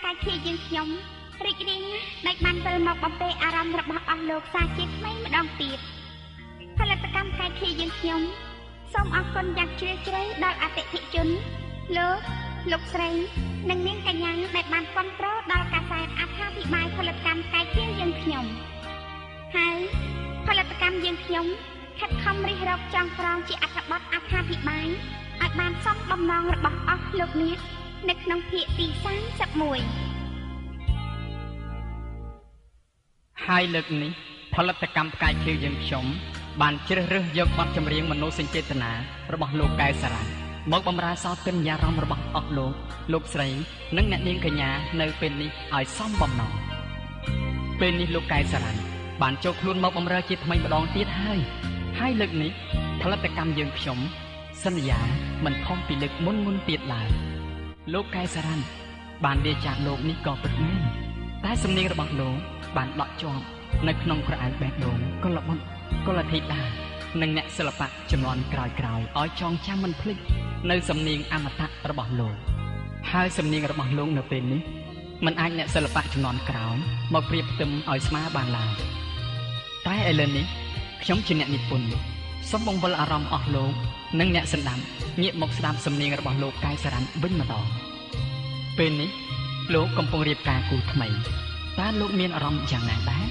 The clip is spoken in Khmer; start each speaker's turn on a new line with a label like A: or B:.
A: កាយខៀយើងខ្ញុំរីករាយណាស់ដែលបានវិលមកបំពេអារម្មណ៍របស់អស់លោកសាជាថ្មីម្ដងទៀត។ ផលិតកម្មកាយខៀយើងខ្ញុំសូមអរគុណយ៉ាងជ្រាលជ្រៅដល់អតិថិជនលោកលោកស្រីនិងនាងកញ្ញាដែលបានគ្រប់គ្រងដល់កាសែតអត្ថាធិប្បាយផលិតកម្មកាយខៀយើងខ្ញុំ ហើយផលិតកម្មយើងខ្ញុំខិតខំរិះរកចងក្រងជាអត្ថបទអត្ថាធិប្បាយឲ្យបានសមបំណងរបស់អស់លោកអ្នកនៅក្នុងភាគទី31។
B: ហើយលើកនេះផលិតកម្មផ្កាយខៀវយើងខ្ញុំបានជ្រើសរើសយកបទចម្រៀងមនោសញ្ចេតនារបស់លោកកែសារ៉ាន់មកបម្រើសោទិន្យារម្មណ៍របស់អស់លោកលោកស្រីនិងអ្នកនាងកញ្ញានៅពេលនេះឲ្យសមបំណង។ ពេលនេះលោកកែសារ៉ាន់បានចូលខ្លួនមកបម្រើជាថ្មីម្ដងទៀតហើយ ហើយលើកនេះផលិតកម្មយើងខ្ញុំសន្យាមិនខុសពីលើកមុនមុនទៀតឡើយ។ លោកកែសារ៉ាន់បានលាចាកលោកនេះក៏ពិតមែន តែសំនៀងរបស់លោកបានដក់ជាប់នៅក្នុងក្រអៅបេះដូងកុលបុត្រកុលធីតានិងអ្នកសិល្បៈចំនួនក្រោយៗឲ្យចងចាំមិនភ្លេចនៅសំនៀងអមតៈរបស់លោក ហើយសំនៀងរបស់លោកនៅពេលនេះមិនអាចអ្នកសិល្បៈចំនួនក្រោយមកប្រៀបផ្ទឹមឲ្យស្មើបានឡើយ។ តែឥឡូវនេះខ្ញុំជាអ្នកនិពន្ធសូមបង្វិលអារម្មណ៍អស់លោកនិងអ្នកស្ដាប់ងាកមកស្ដាប់សំនៀងរបស់លោកកែសារ៉ាន់វិញម្ដង។ ពេលនេះលោកកំពុងរៀបការគូថ្មី តើលោកមានអារម្មណ៍យ៉ាងណាដែរ?